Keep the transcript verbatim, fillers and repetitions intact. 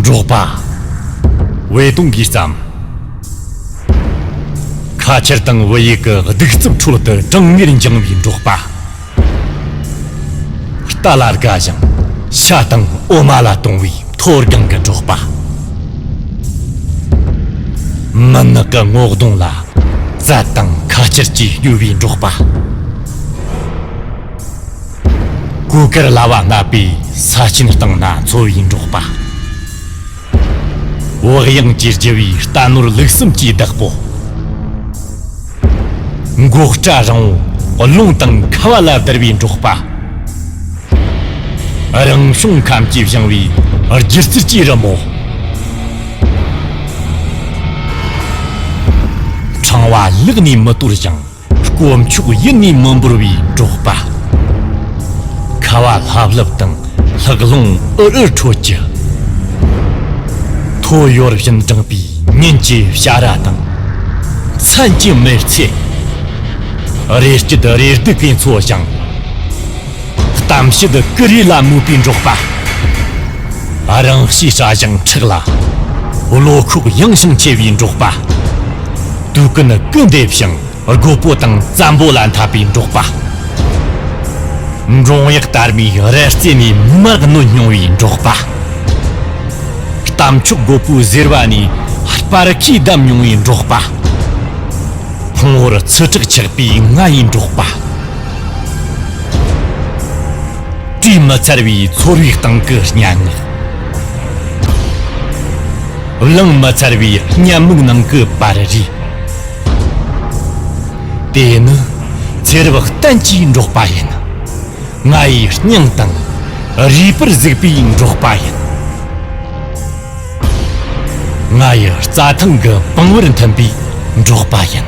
འབྲོག་པ། ཝེ་ཏུང་གིས་བརྩམས། ཁ་ཆར་དང་བུ་ཡུག་གི་གདུག་རྩུབ་ཁྲོད་དུ་གྲང་ངར་འགྱིང་བའི་འབྲོག་པ། རྟ་ལ་དགའ་ཞིང་ཤ་དང་འོ་མ་ལ་དུངས་པའི་མཐོ་སྒང་གི་འབྲོག་པ། མུན་ནག་གི་ངོ་གདོང་ལ་རྩྭ་དང་ཁ་ཆར་གྱིས་སྐྱོ་བའི་འབྲོག་པ། གོས་དཀར་ལྭ་བ་མནབས་པའི་ས་ཆེན་སྟེང་ན་འཚོ་བའི་འབྲོག་པ། བག་ཡངས་ཀྱིས་རྒྱུ་བའི་རྟ་ནོར་ལུག་གསུམ་གྱི་བདག་པོ། མགོ་སྐྲ་རིང་བོ་རླུང་དང་ཁ་བ་ལ་བསྡུར་བའི་འབྲོག་པ། རང་བྱུང་ཁམས་ཀྱིས་བཞེངས་པའི་སྒྱུ་རྩལ་གྱི་རི་མོ། ཕྲེང་བ་ལག་ནས་མི་དོར་ཞིང་། དཀོན་མཆོག་ཡིད་ནས་མི་འབོར་བའི་འབྲོག་པ། ཁ་བ་ལྷབ་ལྷུབ་དང་ལྷགས་རླུང་འུར་འུར་ཁྲོད་ཀྱི། ཐོ་ཡོར་བཞིན་དྲངས་པའི་ཉིན་གྱི་བྱ་ར་དང་། མཚན་གྱི་མེལ་ཚེ། རེ་སྐྱིད་རེ་སྡུག་གིས་འཚོ་ཞིང་། གཏམ་བཤད་ཀུ་རེ་ལ་མོས་པའི་འབྲོག་པ། རང་གཤིས་སྲ་ཞིང་མཁྲེགས་ལ། བློ་ཁོག་ཡངས་ཤིང་ཆེ་བའི་འབྲོག་པ། དུས་ཀུན་སྐུ་འདེབས་ཤིང་རྒོད་པོ་དང་བཙན་པོ་ལ་འཐབ་པའི་འབྲོག་པ། འབྲོང་གཡག་དར་མའི་རལ་རྩེ་ནས་མར་གནོན་མྱོང་བའི་འབྲོག་པ། རྟ་མཆོག་རྒོད་པོའི་གཟེར་བ་ནས་སྤར་ཁས་བསྡམས་མྱོང་བའི་འབྲོག་པ། ཕུང་བོར་ཚི་དྲེག་ཆགས་པའི་ང་ཡི་འབྲོག་པ། བྲིས་མི་ཚར་བའི་ཚོར་བའི་སྟེང་གི་སྙན་ངག་བླངས་མི་ཚར་བའི་བརྙན་མིག་ནང་གི་པར་རིས། དེ་ནི་ཚེ་རབས་གཏན་གྱི་འབྲོག་པ་ཡིན། ང་ཡི་སྙིང་དང་རུས་པར་ཟུག་པའི་འབྲོག་པ་ཡིན། ང་ཡི་རྩྭ་ཐང་གི་པང་བར་འཐིམ་པའི་འབྲོག་པ་ཡིན།